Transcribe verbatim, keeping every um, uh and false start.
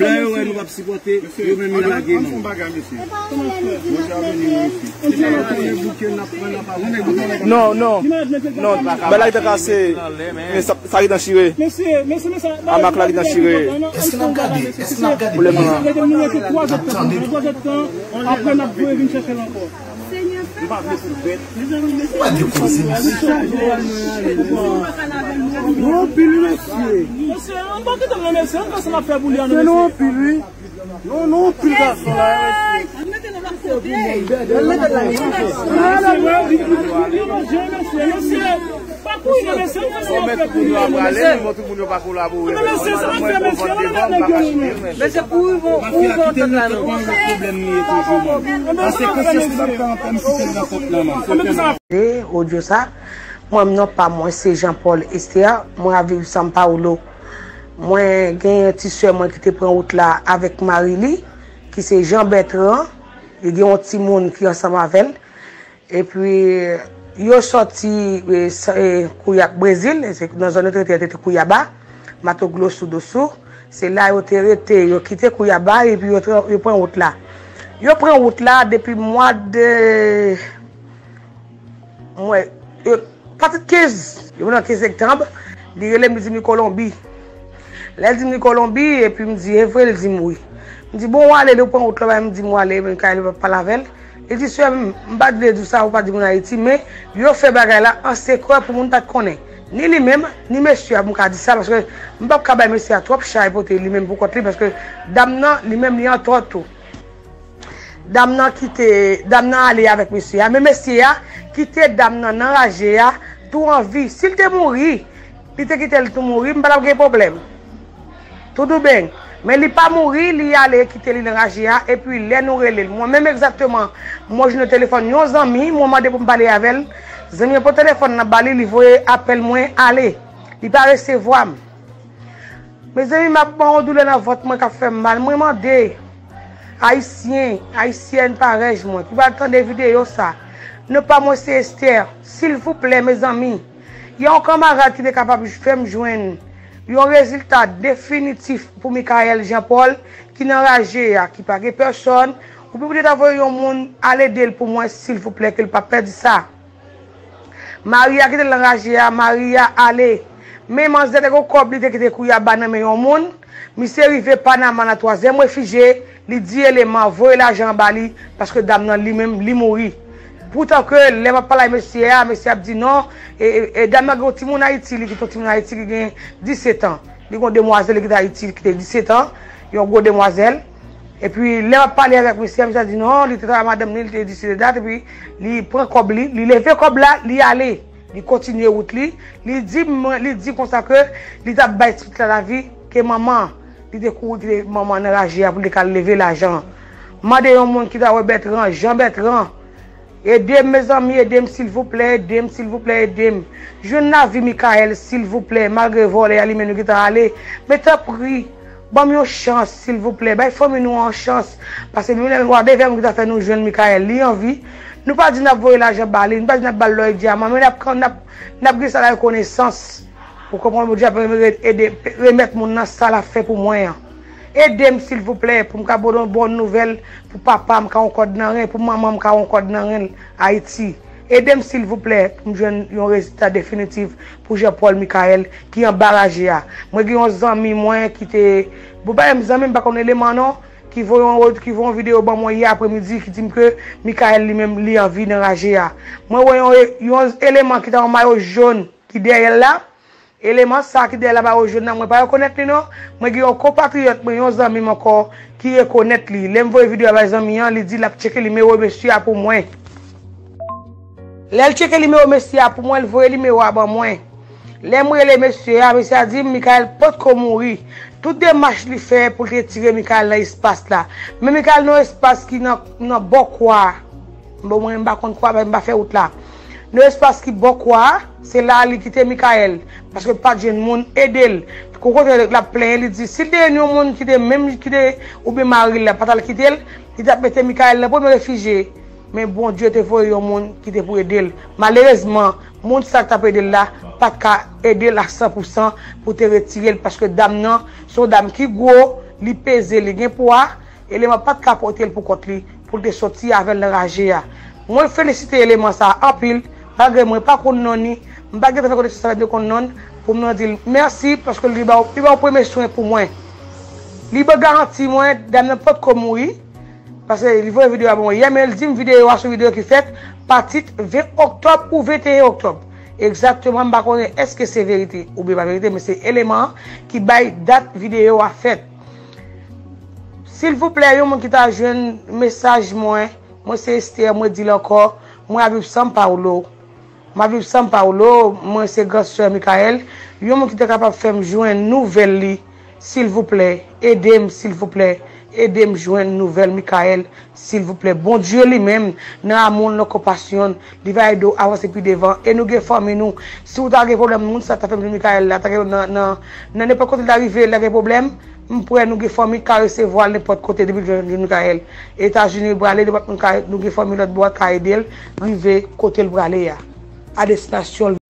Lè yo wè nou p ap sipòte, yo menm yo lage nou. Non, non. Non, bagay te kase. Men sa, sa ki nan chire. Amak la ki nan chire. Èske n ap gade? Èske n ap gade? Pwoblèm nan. N ap tande. Apre n ap voye vin chèche l ankò. Ou pa vle pou bèt. Ou pa dekoze, mesye. Nou anpil, wi, mesye. Mesye, ann pa kite m nan, mesye. Ann fè sa n ap fè pou li an, mesye. Nou anpil, wi. Nou, nou anpil gason la, wi, mesye. Mesye, mesye, mesye. Pa kouri non, mesye, m fè sa m ap fè pou li an, mesye. Mesye, sa m ap fè, mesye, ann ale nèg yo non. Mesye, kouri bon, kouri bon, tèt la non. Pwoblèm li ye toujou, man. An sekwans, si m pa fè anpè, m kite l nan kont lan, man. E odyo sa, mwen non pa mwen se Jean Paul Esther, mwen ap viv São Paulo. Mwen gen ti sè mwen ki te pran wout la avèk mari li, ki se Jean Bertrand. Li gen yon timoun ki ansanm avè l. Epi, yo sòti, e, sa- e, Kouya- Brezil, e se nan zòn yo te rete, te Cuiabá, Mato Grosso do Sul. Se la yo te rete, yo kite Cuiabá, epi yo tra- yo pran wout la. Yo pran wout la depi mwa de, mwen, yo, pati kenz, yo nan kenz septanm, li rele m, li di m li Kolonbi. Lè l di m li Kolonbi, epi m di, e vre, l di m wi. M di, bon, w ale, lè w pran wout la, bay m di m w ale, men Kayla pa pale avè l. Li di, sè m, m pa t vle di w sa, ou pa di moun Ayiti, men yo fè bagay la an sekrè pou moun pa t konnen. Ni li menm, ni mesye a, pou m ka di sa, paske m p ap ka bay mesye a twòp chay pote li menm pou kont li, paske dam nan, li menm, li antò tou. Dam nan kite, dam nan ale avèk mesye a, men mesye a kite dam nan nan raje a tou an vi. Si l te mouri, li te kite l tou mouri, m pa t ap gen pwoblèm. Tout ou byen. Men li pa mouri, li ale kite li nan raje a, epi lè nou rele l, mwen menm egzakteman, mwen jwenn telefòn yon zanmi, mwen mande pou m pale avè l. Zanmi an pran telefòn nan ba li, li voye apèl mwen ale. Li pa resevwa m. Mezanmi, m ap ban yon doulè nan vant mwen k ap fè m mal. Mwen mande Ayisyen, Ayisyèn parèy mwen ki pral tande videyo sa, non pa mwen se Esther. Silvouplè, mezanmi, gen yon kanmarad ki te kapab fè m jwenn yon rezilta definitif pou Michael Jean Paul ki nan raje a, ki pa gen pèsòn, oubyen pou te ta voye yon moun al ede l pou mwen, silvouplè, ke l pa pèdi sa. Mari a kite l nan raje a, mari a ale. Men manzè te gen kòb li te kite Kouya ba nan men yon moun. Misye rive Panama nan twazyèm refijye, li di eleman voye lajan an ba li, paske dam nan li menm, li mouri. Poutan ke lè m ap pale ak mesye a, mesye ap di non, e, e, e dam nan gen yon timoun Ayiti, li kite yon timoun Ayiti ki gen disèt an. Li gen yon demwazèl li kite Ayiti, li kite disèt an, yon gwo demwazèl. Epi, lè m ap pale avèk misye a, misye a di non, li te travay madanm li, li te disèt dat, epi li pran kòb li, li leve kòb la, li ale. Li kontinye wout li, li di mwen, li di konsa ke li t ap bay pitit la lavi, ke manman, li te kouri kite manman nan raje a pou li te ka leve lajan. Mande yon moun ki ta wè Bètran, Jan Bètran. Ede m, mezanmi, ede m, silvouplè, ede m, silvouplè, ede m. Jwenn lavi Michael, silvouplè, malgre vòlè a li menm li gentan ale. Men tanpri, ban m yon chans, silvouplè. Bay fanmi nou an yon chans. Paske menm lè nou a devè moun ki ta fè nou jwenn Michael, li an vi. Nou pa di n ap voye lajan ba li, nou pa di n ap ba l lò e dyaman, men n ap, n ap, n ap gen sa la rekonesans. Ou konprann, Bondye ap ede, remèt moun nan sa l ap fè pou mwen an. Ede m, silvouplè, pou m ka ba w yon bòn nouvèl, pou papa m ka yon kòd nan ren, pou manman m ka yon kòd nan ren, Ayiti. Ede m, silvouplè, pou m jwenn yon rezilta definitif pou Jean Paul Michael ki anba raje a. Mwen gen yon zanmi mwen ki te, bon, pa menm zanmi m, pa konn eleman non, ki voye yon, ki voye yon videyo ban mwen yè apremidi, ki di m ke Michael li menm, li an vi nan raje a. Mwen wè yon, yon eleman ki ta yon mayo jòn ki dèyè l la. Eleman sa ki dèyè la mayo jòn nan, mwen pa rekonèt li non. Mwen gen yon konpatriyòt mwen, yon zanmi m ankò, ki rekonèt li. Lè m voye videyo a bay zanmi an, li di l ap tcheke nimewo mesye a pou mwen. Lè l tcheke nimewo mesye a pou mwen, l voye nimewo a ban mwen. Lè m rele mesye a, mesye a di m Michael potko mouri. Tout demach li fè pou l retire Michael nan espas la. Men Michael nan espas ki nan, nan bò kwa a. Bon, mwen, m pa konn kwa, m pa fè wout la. Nan espas ki bò kwa a, se la li kite Michael. Paske pa t jwenn moun ede l. Okontrè, l ap plenyen, li di, si l te jwenn yon moun ki te menm, ki te, oubyen mari l la, pa t al kite l, li t ap mete Michael nan premye refijye. Men Bondye te voye yon moun ki te pou ede l. Malerezman, moun sa k t ap ede l la, pa t ka ede l a san pou san pou te retire l, paske dam nan, se yon dam ki gwo, li peze, li gen pwa, eleman pa t ka pote l pou kont li, pou l te soti avè l nan raje a. Mwen felisite eleman sa a anpil, malgre mwen pa konn non ni, m pa gentan fè koneksans avè l, m te konn non l, pou mwen di l mèsi, paske li ba w, li ba w premye swen pou mwen. Li ban garanti mwen, dam nan potko mouri, paske li voye videyo a ban mwen yè, men l di m videyo a se yon videyo ki fèt pa tit ven oktòb ou venteyen oktòb. Egzakteman, m pa konnen èske se verite oubyen pa verite, men se eleman an ki bay dat videyo a fèt. Silvouplè, yon moun ki ta jwenn mesaj mwen, mwen se Esther, mwen di l ankò, mwen ap viv São Paulo. M ap viv São Paulo, mwen se gran sè Michael. Yon moun ki ta kapab fè m jwenn nouvèl li, silvouplè, ede m, silvouplè, ede m jwenn nouvèl Michael, silvouplè. Bondye li menm, nan amou l, nan konpasyon l, li va ede w avanse pi devan. E nou gen fanmi nou. Si w ta gen pwoblèm, moun sa ta fè m jwenn Michael la, ta gen nan, nan, nan nenpòt kote l ta rive, l ta gen pwoblèm, m kwè nou gen fanmi k ka resevwa l nenpòt kote depi l jwenn Michael. Etazini l prale, nenpòt moun ka, nou gen fanmi lòt bò k ka ede l rive kote l prale a, a destinasyon l.